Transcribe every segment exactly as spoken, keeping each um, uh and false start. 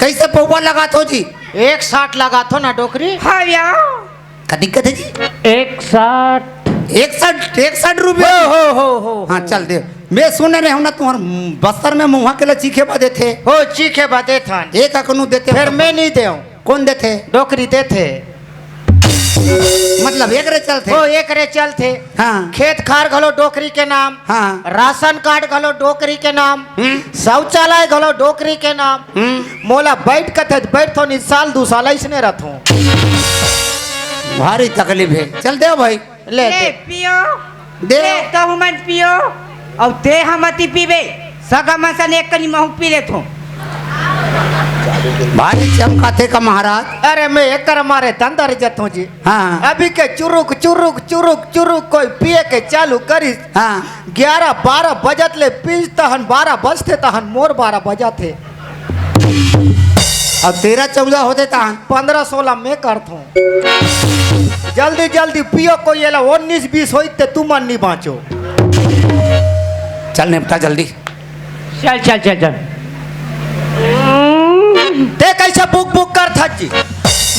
कैसे पौवा लगात हो जी? एक साठ लगात हो ना डोकरी। हाँ भैया। कदी कदे जी? एक साठ। एक साठ, एक साठ रुपया? हो, हो, हो, हो, हाँ, हो। चल दे। मैं सुने रहे हूँ ना, तुम्हार बस्तर में मुहा के ला चीखे बा देथे। हो, चीखे बा देथन। एक अकनू देथे फिर हो। मैं नहीं देऊँ। कौन देथे? डोकरी देथे। मतलब एकरे चलथे? हो, एकरे चलथे। हाँ। खेत खार घलो डोकरी के नाम। हाँ। राशन कार्ड घलो डोकरी के नाम। हम्म। शौचालय घलो डोकरी के नाम। हम्म। मोला बैठ कथे, बैठथों, नहीं साल दू साल अइसने रथों। भारी तकलीफ हे। चल दे भाई। ले ले, दे। पियो। दे। ले, तहू मन पियो। अउ ते हमती पीबे। सगा मन सन एक कनी महू पी लेथों। भारी चमकाथे का महाराज। अरे, मैं एकर मारे दंदर जथों जी। हाँ। अभी के चुरुक, चुरुक, चुरुक, चुरुक कोई पिए के चालू करिस। हाँ। ग्यारह बारह बजत ले पीस तहन बारह बजथे तहन मोर बारह बजथे। अब तेरह चौदह होथे तहन। पन्द्रह सोलह मैं करथों। जल्दी जल्दी पियो, कोई एला उन्नीस बीस होई ते तुमन नहीं बाँचो। चल निपटा जल्दी। चल, चल, चल, चल। ते कैसे बुक बुक करथस जी?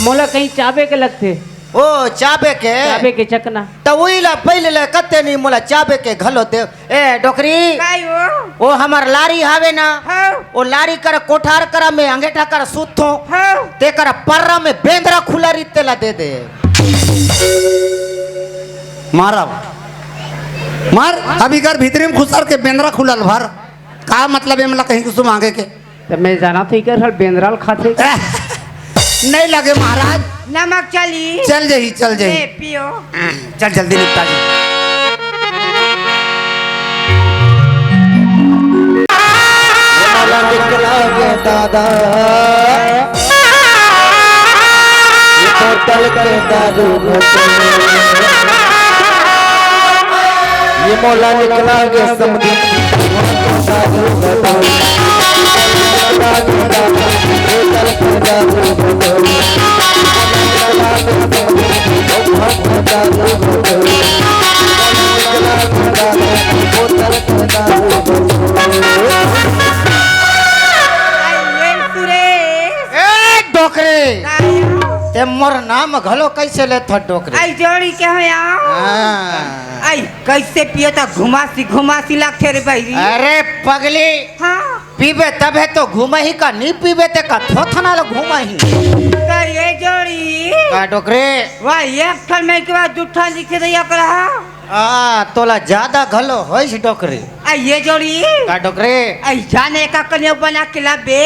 मोला कहीं चाबे के लगथे। ओ, चाबे के? चाबे के चकना। त उही ला पहिले ले कते नहीं मोला चाबे के घलो दे। ए, डोकरी। काई हो? ओ, हमर लारी हावे ना? हाँ। ओ, लारी कर कोठार कर में अंगेठा कर सुतथों। हाँ। ते कर पर्रा में बेंदरा खुला रीते ला दे दे। मारब। मार, अभी कर भीतरी में खुसर के बेंदरा खुलल भर। का मतलब एमला कहीं कुछ मांगे के? त मैं जानथों इकर हर बेंदरा ल खाथे। नहीं लगे महाराज। नमक चली। चल जही, चल जही। ले पियो। चल जल्दी निपटा जी। ये मोला निकला गे दादा, ये बोतल के दारू घोटे। ये मोला निकला गे समधी। अरे सुरेश। ए, डोकरे। काय हो? ते मोर नाम घलो कैसे लेथस डोकरे? आई जोड़ी के हो यार। हाँ। आई कैसे पियो त घुमासी घुमासी लागथे रे बहिरी। अरे पगली। हाँ। पीबे तभे तो घूमही का, नी पीबे ते का थोथना ल घूमही। का ये जोड़ी? का डोकरे? वाह, एक ठन में के बाद दू ठन दिखे दैया करा। आ, तोला ज्यादा घलो होइस डोकरे। आ ये जोड़ी? का डोकरे? आ जाने का कन्या बना के लाबे।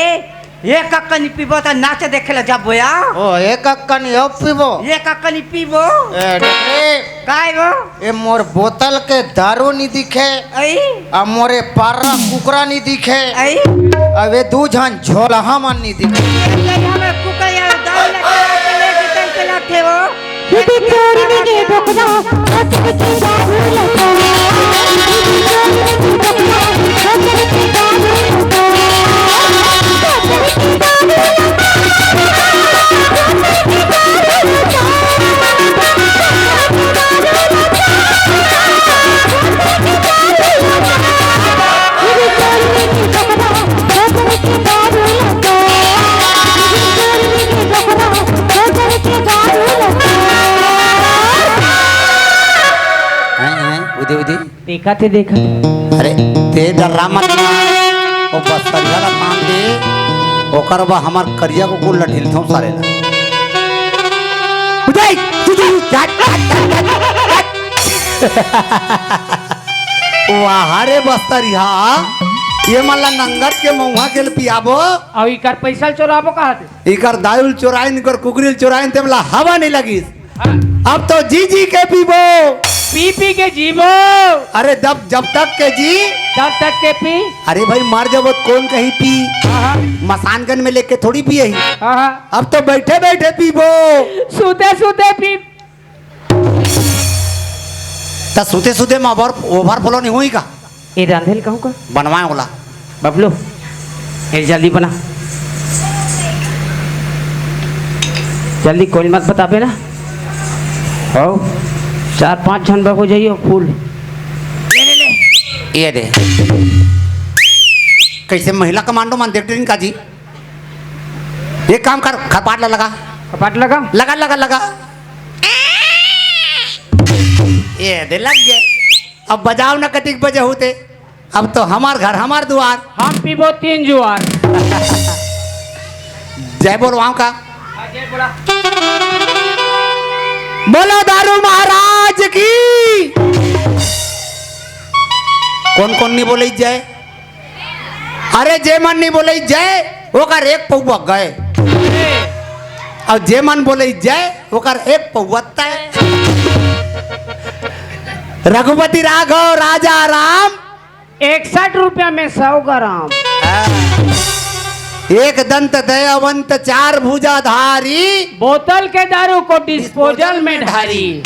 एक अक्कनी पीबो त नाच देखे ला जाबो या। ओ, एक अक्कनी अउ पीबो? एक अक्कनी पीबो। ए, डोकरे। काय हो? ए, मोर बोतल के दारू नी दिखे। आई? आ मोरे पारा कुकरा नी दिखे। आई? अबे दू झन झोलहा मन नी दिखे। ए, हमें कुकरा या दारू लगे, लगे, लगे, लगे, लगे, वो। हैं, हैं, उदे, उदे। देखा थे, देखा थे। अरे, ते डर्रा मत ना। ओ बस्तरिया ला काम दे। ओकर बा हमार करिया कुकुर ला ढिलथों सारे ला। उदे, उदे, हट, हट। वाह रे बस्तरिया, ये मन ला नंगत के मउहा के ल पियाबो। अउ इकर पैसा ल चोराबो कहा थे? इकर दारू ल चोराइन, इकर कुकरी ल चोराइन, तेमला हवा नहीं लगिस। हाँ। अब तो जी जी के पीबो। पी पी के जीबो। अरे जब, जब तक के जी। जब तक के पी। अरे भाई मर जाबो त कौन कहीं पी? हाँ, हाँ। मसानगंज में लेके थोड़ी पिए ही। हाँ, हाँ। अब तो बैठे बैठे पीबो। सूते सूते पी। त सूते सूते में ओवर, ओवर फ्लो नहीं होई का? ए रांधे ल कहूँ का? बनवाए ओला। बबलू, ए जल्दी बना। जल्दी, कोई मत बताबे ना। हो, चार पांच झन बर हो जाइयो फूल। ये दे। कैसे महिला कमांडो मन देख दिन का जी? एक काम कर, खरपाट ला लगा। खरपाट लगा? लगा, लगा, लगा। ये दे लग गए। अब बजाओ ना, कतिक बजे होते। अब तो हमार घर, हमार दुआर। हम पीबो तीन जुआर। जय बोल वहां का। बोलो दारू महाराज की। कौन कौन नहीं बोले जय? अरे, जे मन नहीं बोले जय, ओकर एक पौवा गए। और जे मन बोले जय, ओकर एक पौवा तय। रघुपति राघव राजा राम। इकसठ रुपया में सौ ग्राम। हाँ। एक दंत दयावंत चार भुजाधारी। बोतल के दारू को डिस्पोजल में ढारी।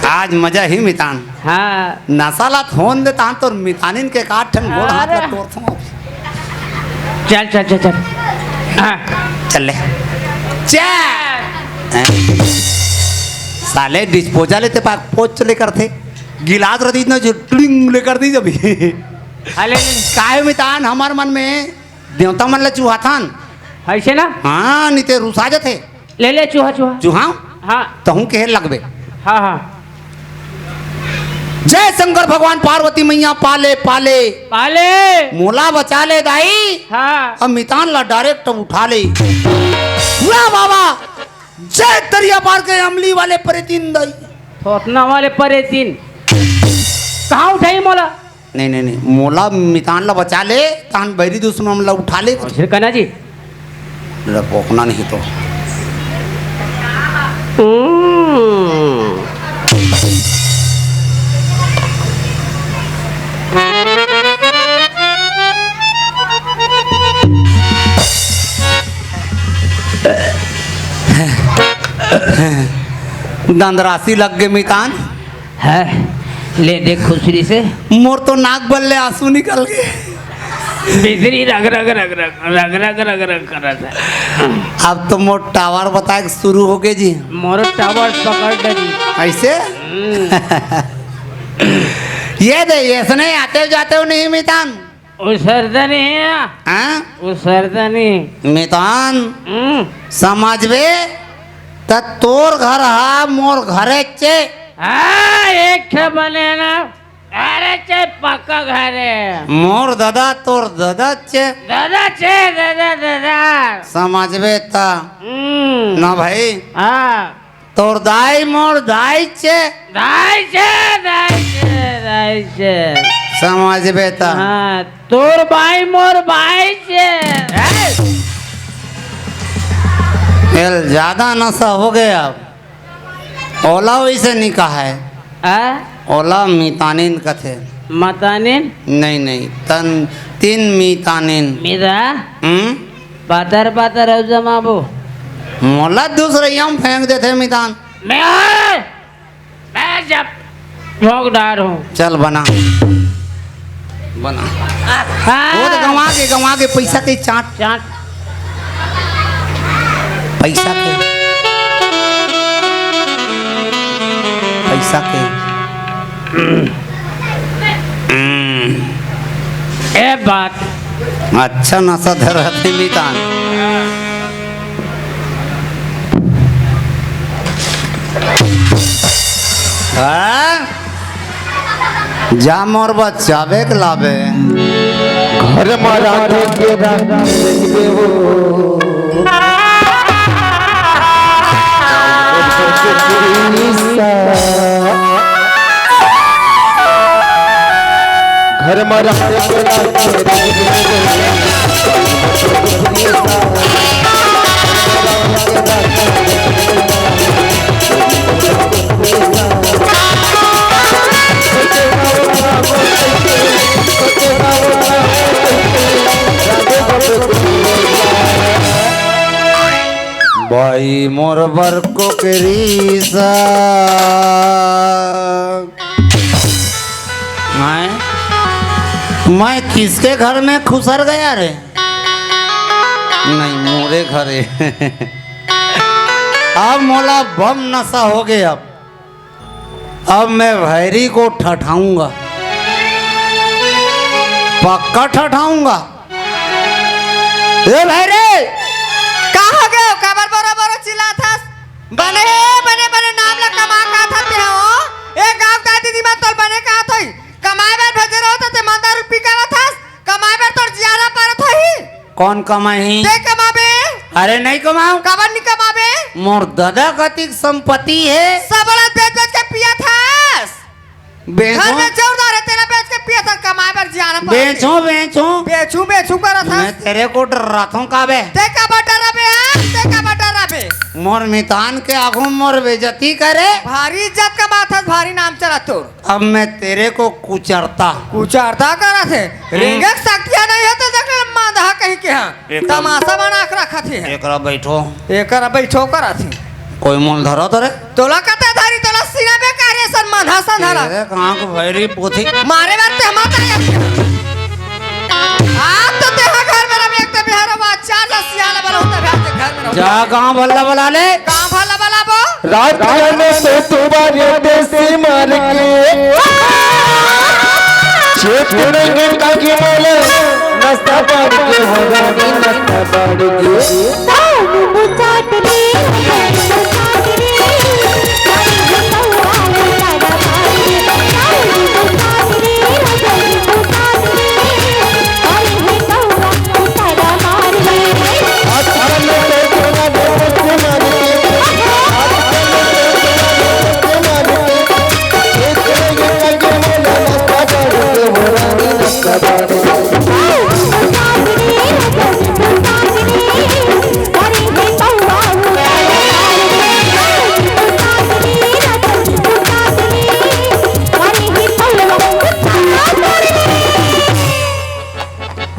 आज मजा ही मितान। हाँ। नशा ला फोन दे तान तोर मितानिन के काट ठन गोड़ हाथ ला अरे। तोड़ थो। चल, चल, चल, चल। हाँ। चल ले। चल। साले डिस्पोजल ते पाक पोच ले करथे। गिलास रही इतना जो ट्रिंग ले कर दी जब। अले। काहे मितान हमार मन में देवता मन ला चुहाथन। ऐसे ना? हाँ, नहीं ते रुसा जाथे। ले ले चूहा, चूहा। चूहा? हाँ। तहूँ कहे लगबे। हाँ, हाँ। जय शंकर भगवान पार्वती मैया पाले, पाले। पाले। मोला बचा ले दाई। हाँ। अब मितान ला डायरेक्ट उठा ले। पूरा बाबा, जय दरिया पार के अमली वाले परेतीन दाई। थोथना वाले परेतीन। कहाँ उठाई मोला? नहीं, नहीं, नहीं, मोला मितान ला बचा ले, तान बैरी दुश्मन ला उठा ले। और फिर कहना जी? मेरा पोकना नहीं तो। हम्म। दंदरासी लग गए मितान। है, ले देख खुसरी से। मोर तो नाक बल ले आंसू निकल गए। बिजली रग रग रग रग, रग रग रग रग करत है। अब तो मोर टावर बताए के शुरू हो गए जी। मोर टावर पकड़ डरी। ऐसे? हम्म। ये दे, ऐसने आते हो जाते हो नहीं मितान। उसरता नहीं है। हाँ? उसरता नहीं। मितान, हम्म। समझबे, त तोर घर हा, मोर घरे चे। हाँ, एक ठे बने ना। अरे चे पक्का घर है। मोर दादा, तोर दादा चे। दादा चे, दादा, दादा। समझबे त। हम्म। ना भाई। हाँ। तोर दाई मोर दाई चे। दाई चे, दाई चे, दाई चे। समझबे त। हाँ, तोर बाई मोर बाई चे। ए! एल ज्यादा नशा हो गया अब। ओला वैसे नहीं कहा है। आ? ओला मितानिन कथे। मतानिन? नहीं, नहीं, तन तीन मितानिन। मिता? हम्म? पातर पातर अउ जमाबो। मोला दूसरे यम फेंक देथे मितान। मैं, मैं जब भोग डार हूँ। चल बना। बना। हाँ। वो तो गंवा के, गंवा के पैसा के चाट। चाट। पैसा के। पैसा के। हम्म। ए बात। अच्छा नशा धरत हे मितान। हाँ? जा मोर बच्चा बेक लाबे। घर मा राखे के राखे देबो। घर मा राखे के राखे देबो। भाई मोर बर कोकरी सा। मैं, मैं किसके घर में खुसर गया रे? नहीं, मोरे घरे। अब मोला बम नशा हो गया। अब, अब मैं भैरी को ठठाऊंगा, पक्का ठठाऊंगा। ए भाई रे, का हो गयो? काबर बोरो बोरो चिल्लात हस? बने, बने, बने नाम ला कमा का था ते हो? ए गाँव का दीदी मन तोल बने का थई? कमाए बर भेजे रहो त ते मन दारू पी का थस? कमाए बर तोर जियारा परत होही? कौन कमाही? ते कमाबे? अरे नहीं कमाओ। काबर नहीं कमाबे? मोर दादा कतिक संपत्ति है। सबला बेच बेच के पिया थस। बेचो। घर में जौरदार है, तेला बेच के पिया था, कमाए बर जाना पड़त हे। बेचो, बेचो। बेचू, बेचू करत हस। मैं तेरे को डराथों का बे? ते काबर डराबे, हाँ? ते काबर डराबे? मोर मितान के आगू मोर बेइज्जती करे। भारी इज्जत कमात हस, भारी नाम चला तोर। अब मैं तेरे को कुचरता। कुचरता करत हे। हम्म। रेंगे के शक्तिया नहीं है तो देख ले, मांधा कहीं के हाँ। एकदम। तमाशा बना के रखत हे। एकरा बैठो। एकरा बैठो करत हे। कोई मोल धरो तो रे। तोला कते धरी, तोला सीना बेकार हे, सन मांधा सन धरा। ए, कहाँ को भैरी पोथी? मारे बार ते हम आता है। आप तो ते हा घर में रहे, एक तो बिहार में चार दस सियाला वाला होता है, घर में रहो। जा, गाँव भल्ला बला ले। गाँव भल्ला बला बो। रात में तो तुम्हारे देसी मार के छेद करेंगे ताकि बोले नस्ता बाड़ के हो रानी, नस्ता बाड़ के।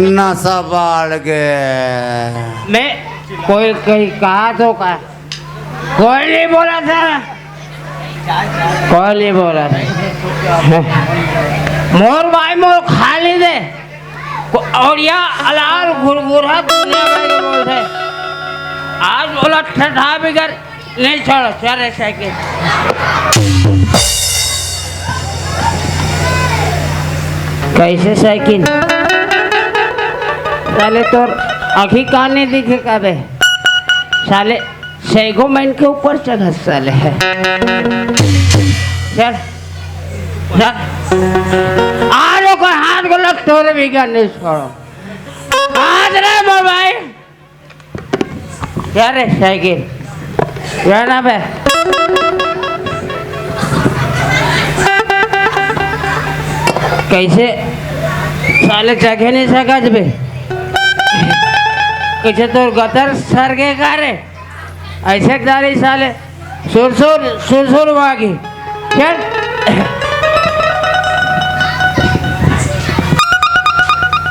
नशा बाढ़ गे। मैं कोई कहीं कहा तो का, कोई नहीं बोला था, कोई नहीं बोला था। मोर भाई मोर खाली दे। को-, और या अलाल घुरघुरा दुनिया में ये बोल रहे। आज बोला ठठा बिगर नहीं छोड़ो, चल रे साइकिल। कैसे साइकिल? साले तोर आँखी कान नहीं दिखे का बे? साले सैगो मन के ऊपर चढ़त साले है। चल, चल। आज ओकर हाथ गोला तोरे बिगर नहीं छोड़ो। आज रे मोर भाई। क्या रे साइकिल? क्या नाम है? कैसे साले चघे नहीं सकत बे? कैसे तोर गतर सर के का रे? ऐसे दारी साले सुरसुर, सुरसुर वागी। चल।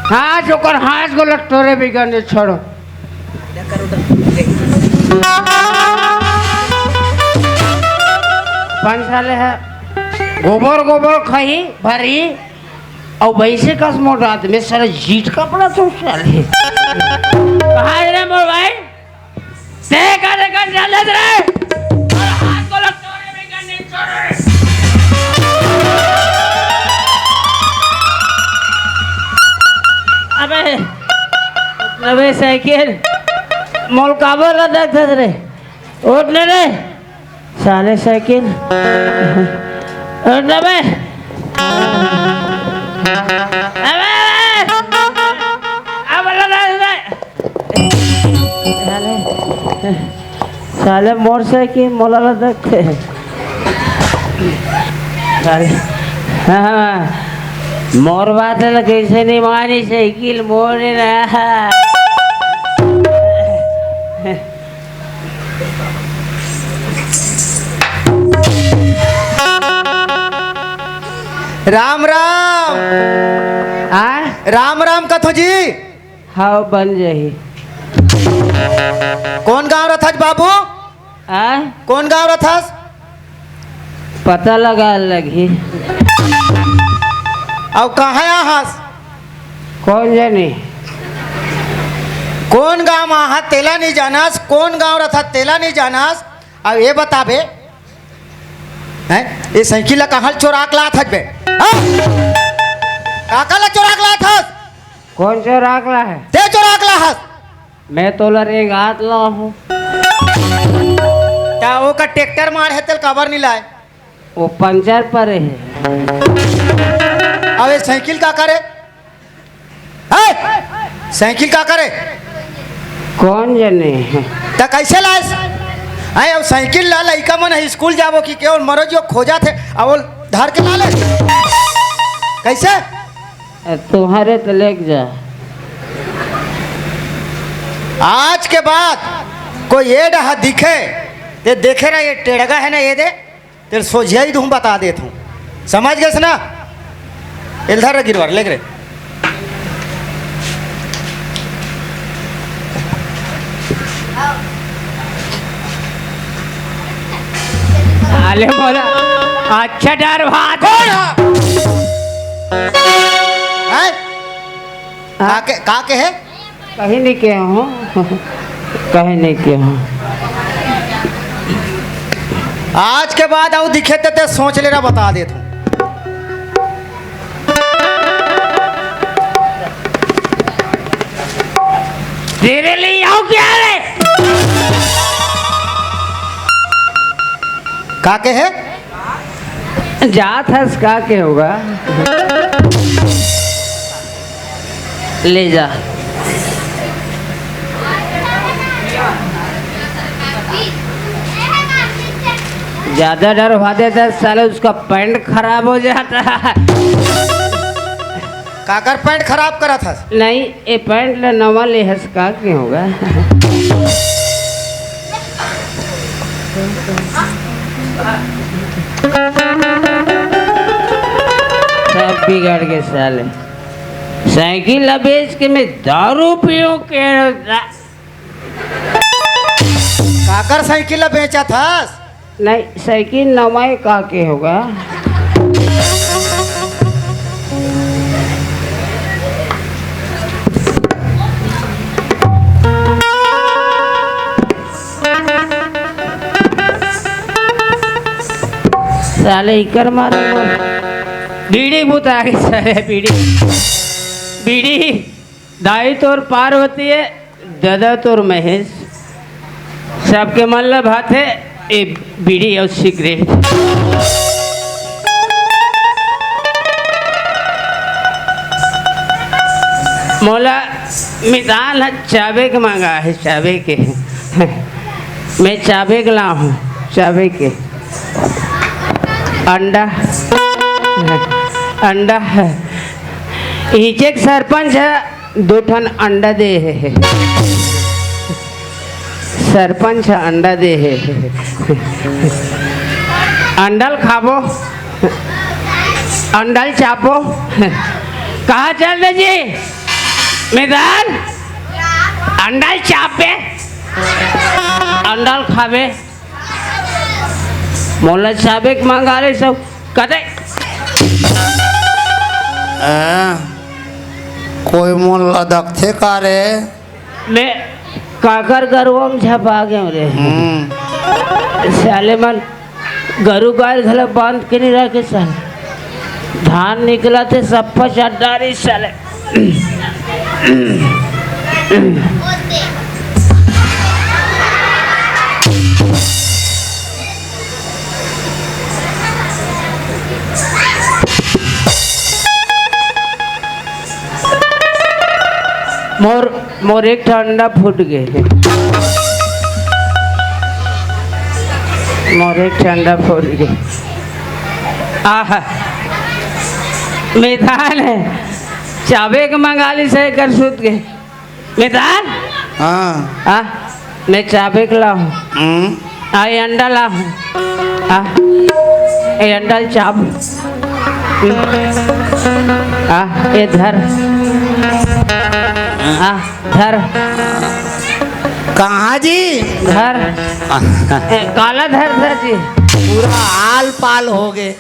हाँ, जोकर हाथ को लग तोरे बिगन छोड़ो। पाँच साले है, गोबर गोबर खही भरी, और वैसे कस मोटा आदमी सारा जीट कपड़ा तो साले। कहाँ है रे मोर भाई? ते का रे कर चले रे। और हाथ को लग तोरे भी करने छोड़े। अबे, अबे साइकिल, मोल काबर ला देख रे। उठ ले रे। साले साइकिल। उठ ना बे। अबे, अबे। अब लगा दे। साले, साले मोर साइकिल मोला लगा दे। साले, हाँ, मोर बात है ना, कैसे नहीं मानी साइकिल मोर है ना। राम राम। आ? राम राम कथो जी। हाँ, बन जाही। कौन गांव रथस बाबू? आ? कौन गांव रथस? पता लगा लगी। अउ कहाँ आहस? कौन जानी? कौन गांव आहस तेला नहीं जानस, कौन गांव रथस तेला नहीं जानस। अब ये बताबे, हैं? ये साइकिल ला कहाँ चोरा के लात हस बे? हाँ? काका ला चोरा के लात हस? कौन चोरा के ला है? ते चोरा के ला हस। मैं तोला रेंगात ला हूँ। त ओकर ट्रैक्टर मार हे, तेल काबर नी लाय? वो पंचर परे हे। अबे साइकिल का करे? हे? साइकिल का करे? कोन जने? त कैसे लायस? अरे, अब साइकिल ला, लइका मन स्कूल जाबो कि केवल मरो जो खोजथे, अब वो धर के ला ले। कैसे? ए, तुम्हारे तो लेके जा। आज के बाद कोई ये डहा दिखे, ते देखे रहा, ये टेड़गा हे ना, ये दे, तेल सोझिया ही तुम बता देत हूँ, समझ गेस ना? एल धर रे गिरवार, लेके रे। अले मोला अच्छा डर भात। कोन हा? हैं? हाँ? का के, का के हे? कहीं नहीं किया हूँ। कहीं नहीं किया हूँ। आज के बाद अउ दिखे ते, ते सोच ले रहा, बता देत हूँ। तेरे लिए आऊं क्या रे? का के हे? जात हस का के होगा? ले जा। ज्यादा डर भादे त साले उसका पैंट खराब हो जाता। काकर पैंट खराब करत हस? नहीं, ए पैंट ल नवा ले हस का के होगा? सब बिगड़ गे साले। साइकिल ला बेच के मैं दारू पीऊं के। काकर साइकिल ला बेचत हस? नहीं, साइकिल नवाए का के होगा? साले इकर मारे। बीड़ी बुता के साले बीड़ी। बीड़ी। दाई तोर पार्वती हे, ददा तोर महेश, सबके मन ल भाथे ए बीड़ी अउ सिगरेट। मोला मितान ह चाबे के मंगा हे, चाबे के। मैं चाबे के ला हूँ, चाबे के। अंडा, अंडा हे। इहिचे के सरपंच ह दू ठन अंडा दे हे। सरपंच ह अंडा दे हे। अंडा ल खाबो, अंडा ल चाबो। कहाँ चल दे जी? मैदान अंडा ल चाबे, अंडा ल खाबे। मोला चाबे के मंगा रे सब कते। आ, कोई मोला दखथे का रे? मैं काकर गरुआ में झपा गए रे। हम्म। साले मन गरु गाय घला बांध के नहीं रखे साले। धान निकला थे सब पचा डारी साले। मोर, मोर एक ठा अंडा फूट गे। मोर एक ठा अंडा फूट गे। आहा। मैदान हे। चाबे के मंगा ली से कर सुत गे। मैदान? हाँ। आ, मैं चाबे के ला हूँ। हम्म। आ, ये अंडा ला हूँ। आ, ये अंडा ल चाब। हम्म। आ, ये धर। आ, धर। कहाँ जी? धर। ए, काला धर, धर जी। पूरा आल पाल हो गए।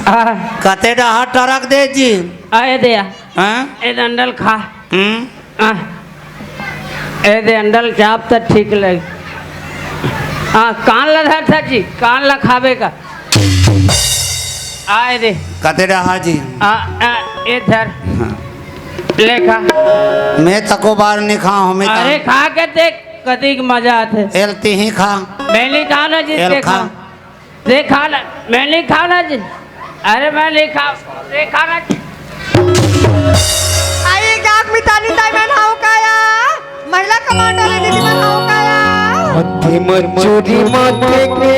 आ। कते डहा टरक दे जी। आ, ये दे आ। हाँ? ए अंडा ल खा। हम्म। आ, ए दे अंडा ल चाब त ठीक लग। आ, कान ला धर था जी, कान ला खाबे का। आ, ए दे। कते डहा जी? आ, आ, ए धर। हाँ। ले खा। मैं तको बार नहीं खा हूँ, मैं अरे खा के देख, कतिक मजा आथे। एल तिही खा। मैं नहीं खा ना जी, एल खा। खा। दे खा ना, मैं नहीं खा ना जी। अरे मैं नहीं खा, दे खा ना जी। आई गाक मितानी दाई मन हाउ काया, महिला कमांडो ले दीदी मन हाउ काया। मथे म चूड़ी माथे के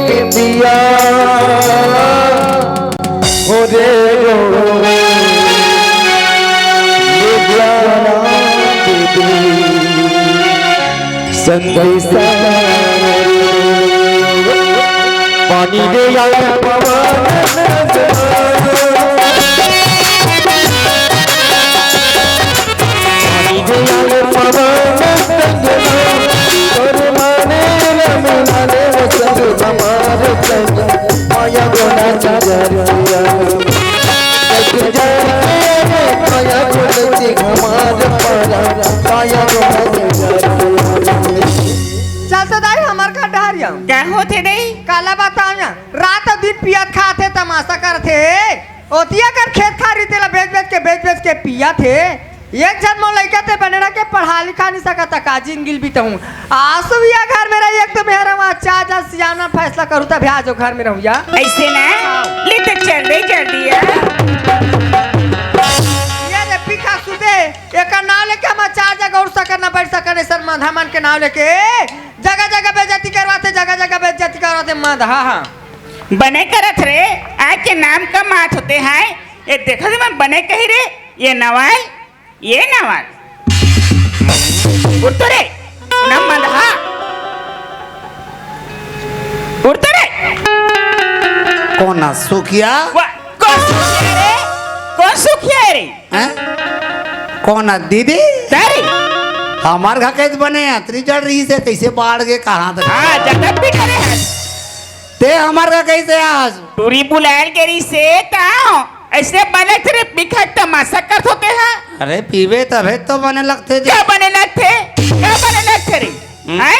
बिंदिया, हो रे रो, ये जाना दीदी। संदेशा पानी दे यार पवन, पानी दे यार पवन, तोर माने रमना ले संग हमार संग, माया गोना नजर किया। चल तो दाई, हमर घर डहरिया। का होथे दाई? काला बताओ ना, रात अउ दिन पियत खाथे, तमाशा करथे। ओतिया कर खेत खारी तेला बेच बेच के, बेच बेच के पियत हे। एक झन मोर लइका ते बने रह के पढ़ा लिखा नहीं सकत, का जिंदगी ल बिताहूं। आसु भैया घर में रही, एक तो मेहर हुआ, चार जन सियाना फैसला करू, तब आज घर में रहूं या। ऐसे ना, ले तो चल दे जल्दी आ। ये रे पीखा सुते, एकर नाव लेके हम चार जगह उठ सकन, ना बैठ सकन, सर मंधा मन के नाव लेके जगह जगह बेइज्जती करवाथे, जगह जगह बेइज्जती करवाथे मंधा। हाँ, हाँ। बने करत रे, आके नाम कमात होते हैं। ये देखो तो मैं बने कही रे, ये नवाल, ये नवाल। उठ तो रे, ना मंधा। उठ तो रे। कोन सुखिया? वा, कोन सुखिया रे? कोन सुखिया रे? हैं? कोन दीदी? दाई। हमर घर कैसे बने? अतरी जड़ रही से कैसे बाढ़ के कहाँ तक? हाँ, जगत भी करे हैं। ते हमर घर कैसे आज? टूरी बुलायल के रही से ताओ। ऐसे बने तेरे बिखर तमाशा करत होते हैं। अरे पीबे तभे तो बने लगथे जी। का बने लगथे? का बने लगथे रे? हम्म। हैं?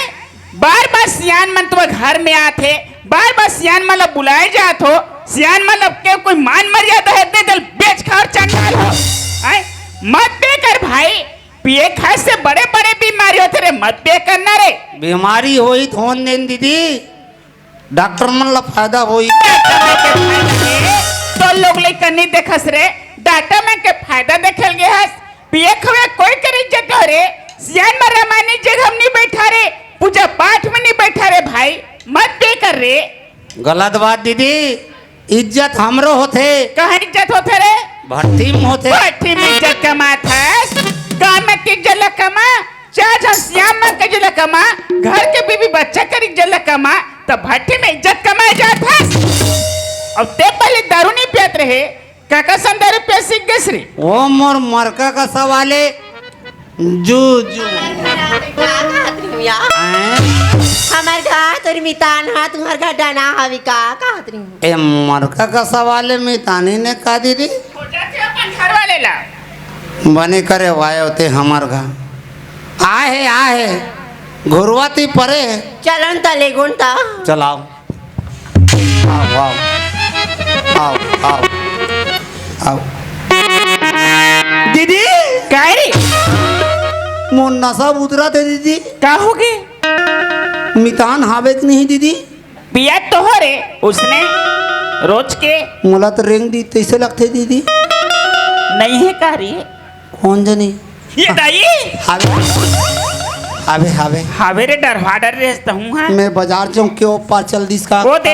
बार बार सियान मन तुम्हारे घर में आथे, बार बार सियान मन ला बुलाए जात हो, सियान मन ला के कोई मान मर्यादा है दे दल बेच खा अउ चंडाल हो। हैं? मत बे कर भाई, पिए खाए से बड़े बड़े बीमारी होथे रे, मत बे करना रे। बीमारी होई त होन देन दीदी, डॉक्टर मन ला फायदा होई। डॉक्टर मन के फायदा हे, तो लोग लइका नहीं देखस रे, डॉक्टर मन के फायदा देखे ल गे हस। पिए खुए कोई कर इज्जत हो रे, सियान मन रामायण जगह में नहीं बैठा रे, पूजा पाठ में नहीं बैठा रे भाई, मत बे कर रे। गलत बात दीदी, इज्जत हमरो होथे। कहाँ इज्जत होथे रे? भट्ठी में होथे। भट्ठी में इज्जत कमात हस, गाँव में के इज्जत ला कमा, चार झन सियान मन के इज्जत ला कमा, घर के बीबी बच्चा कर इज्जत ला कमा, त भट्ठी में इज्जत कमाए जात हस। अब ते पहले दारू नहीं पियत रहे, काकर संग दारू पिए सीख गेस रे? ओ मोर मरका का सवाले, जू, जू। का कहत रही हूँ यार? हैं? हमर घर तोर मितान हा, तुम्हर घर डना हवी का कहत रही हूँ? ए मरका का सवाले मितानी ने का दीदी? खोजत हे अपन घर वाले ला। बने करे वायो ते हमर घर। आहे, आहे। घुरवा ती परे। चलन तले गुण ता। चलाओ। आओ, आओ। आओ, आओ। आओ। दीदी! काय रे? मोर नसा उतरत हे दीदी। का होगे? मितान हावे कि नहीं दीदी? पिया तो हो रे, उसने रोज के। मोला तो रेंग दी तैसे लगथे दीदी। नहीं है का रे? कोन जनी? ये दाई? हावे। हावे, हावे। हावे रे, डरवा डर रे, तहूँ हा। मैं बाजार जाऊँ, क्यों पार चल दिस का? वो दे,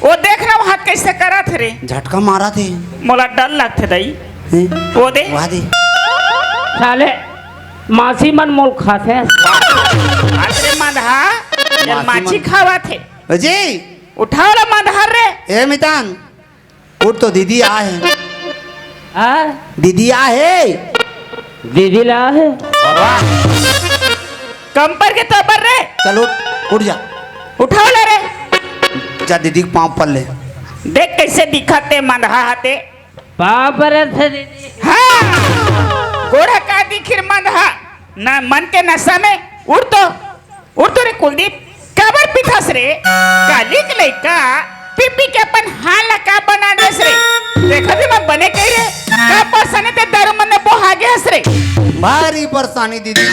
वो देख ना वहाँ कैसे करत हे रे। झटका मारत हे। मोला डर लगथे दाई। हैं? वो दे। वहाँ दे। साले, मासी मन मोल खाथे। अरे मंदहा, ये मासी माछी मन। खावत हे। अजी। उठाओ ला मंदहा रे। ए मितान, उठ तो दीदी आहे। हाँ? दीदी आहे। दीदी ला आहे। कंपर के तबर रे। चल उठ, उठ जा। उठाओ ला रे। जा दीदी के पाँव पर ले। देख कैसे दिखत हे मंदहा हा ते। पाँव पर थे दीदी। हाँ। गोड़ का दिखिर मंदहा। ना मन के नशा में उठ तो। उठ तो रे कुलदीप, काबर पीथस रे? काली के लइका पी पी के अपन हाल ला का बना देस रे? देखा भी मैं बने कही रे, का परेशानी ते दारू मन में बोहा गे हस रे? भारी परेशानी दीदी,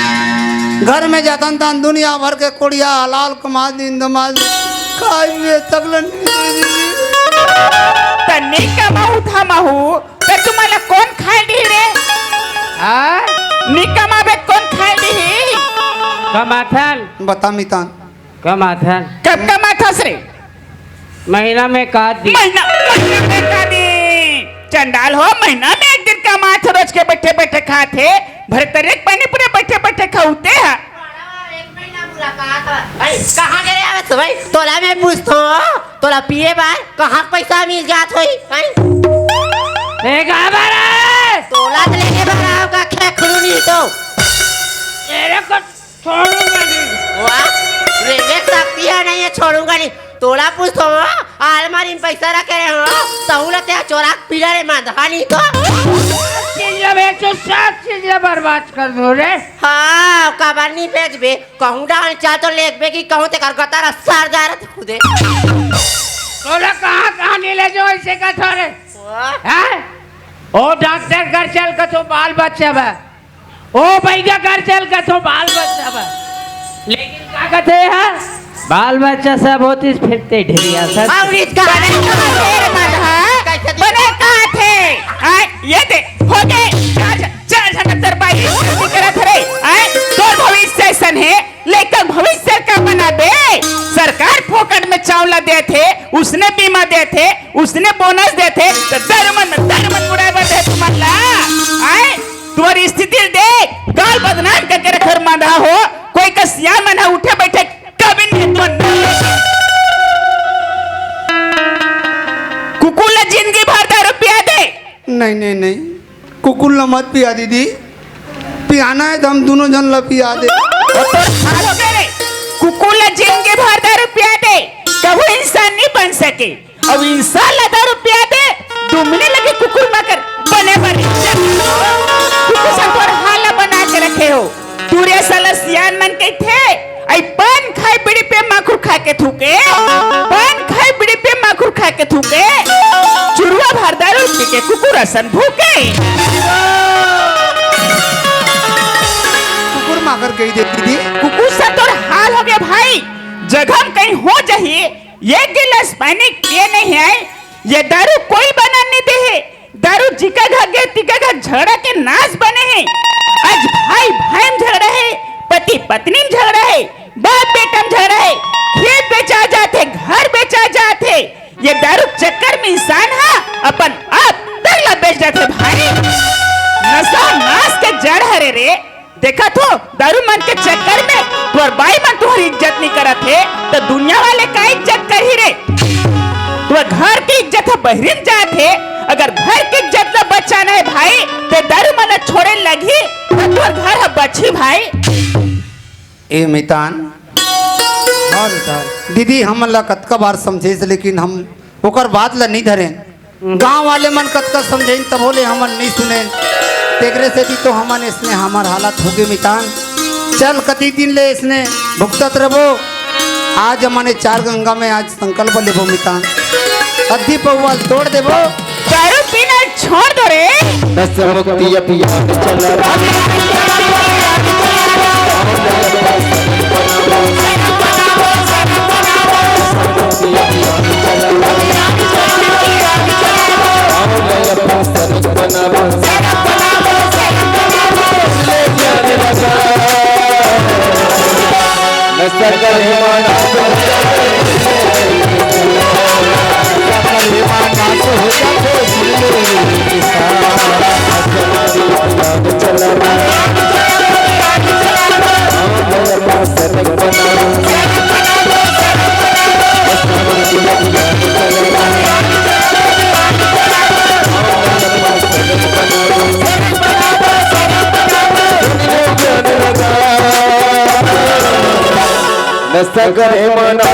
घर में जातन तन दुनिया भर के कोड़िया हलाल कमा दिन दमाद खाए हुए तगलन। तन्नी कमाऊ था महू, ते तुम्हारा कौन खाए दी रे? हाँ? नी कमाबे कौन खाए दी? कमाथन। बता मितान। कमाथन। कब कमाथस रे? महीना में का दिन। महीना, महीना में का दिन। चंडाल हो, महीना में एक दिन कमाथे, रोज के बैठे बैठे खाथे, भरे तरे पानी पूरे बैठे बैठे खाउते है। एक महीना मुलाकात है। अरे, कहाँ गए आवे सुबह? तोला मैं पूछता हूँ, तोला पिए बार कहाँ पैसा मिल जात होई? हैं? ए, गाबर है। तोला तो लेके बार आओ का खेखड़ू नहीं तो। तेरे को छोड़ूंगा नहीं। वाह, रेंगे शक्ति है नहीं है, छोड़ूंगा नहीं। तोला पूछतो हो, अलमारी में पैसा रखे रहे हो, तहूला ते चोरा के पीला रे मांदा, हाँ नहीं तो। चीज ला बेचो, सब चीज ला बर्बाद कर दो रे। हाँ, काबर नहीं बेचबे? कहूँ डाल चाल तो लेकबे कि कहूँ ते कर गतारा सर जा रहा खुदे। तोला कहाँ कहाँ नहीं ले जाओ ऐसे का छोरे? वाह। हैं? ओ डॉक्टर घर चल के तो बाल बच्चा बा। ओ भैया घर चल के तो बाल बच्चा बा। लेकिन का कहते हैं? बाल बच्चा सब होतिस फिरते ढेरिया सब। और इसका बने कहाँ थे रे मदहा? कैसे थे? बने कहाँ थे? आय, ये दे, हो गए। चार झ-, चार झन तर बाई करत रे। आय, तोर भविष्य ऐसन है, लेकर भविष्य का बनाबे। सरकार फोकट में चावला देथे, उसने बीमा देथे, उसने बोनस देथे, तो दर मन, दर मन उड़ाए बर दे तुमन ला। आय, तोर स्थिति ल देख, काल बदनाम करके रखर मांधा हो, कोई का सियान मन ह उठे बैठे कभी नहीं तो नहीं। कुकुर ला जिंदगी भर दारू पिया दे। नहीं, नहीं, नहीं, कुकुर ला मत पिया दीदी, पियाना है तो हम दोनों जन ला पिया दे। वो तो हाल हो गए रे, कुकुर ला जिंदगी भर दारू पिया दे, कभू इंसान नहीं बन सके। अब इंसान ला दारू पिया दे, दुमने लगे कुकुर माकर बने बने। कुकुर सन तोर हाल बना के रखे हो। तू रे साला सियान मन के थे, आई पान खाए बीड़ी पे माखुर खा के थूके, पान खाए बीड़ी पे माखुर खा के थूके, चुरुआ भर दारू पी के कुकुर असन भूके। कुकुर माकर कही दे दीदी। कुकुर सन तोर हाल हो गए भाई, जगह में कहीं हो जाही, एक गिलास पानी के नहीं आए, ये दारू कोई बना नहीं दे है। दारू जिका घर गए, तिका घर झगड़ा के नाश बने है। आज भाई भाई में झगड़ा है, पति पत्नी में झगड़ा है, बाप बेटा में झगड़ा है, खेत बेचा जाते, घर बेचा जाते। ये दारू चक्कर में इंसान हा अपन आप तक ला बेच जाते भाई। नशा नाश के जड़ हरे रे। देखत हो, दारू मन के चक्कर में तोर बाई मन तुहर इज्जत नहीं करत हे, तो दुनिया वाले का इज्जत करही रे? तोर घर के इज्जत ह बहिरिन जात हे। अगर घर के इज्जत ला बचाना है भाई, ते दारू मन ला छोड़े लगही, तो तोर घर ह बचही भाई। ए मितान, हाँ मितान। दीदी हमन ला कतका बार समझेस, लेकिन हम ओकर बात ला नहीं धरेन। गांव वाले मन कतका समझेन, तभो ले हमन नहीं सुनेन। तेकरे सेती तो हमन इसने हमर हालत होगे मितान। चल, कति दिन ले इसने भुगतत रबो। आज हमन ए चार गंगा में आज संकल्प लेबो मितान। अद्धी पौवा ल तोड़ देबो। दारू पीना छोड़ दो रे। नशा मुक्ति अभियान चला। नशा करे मना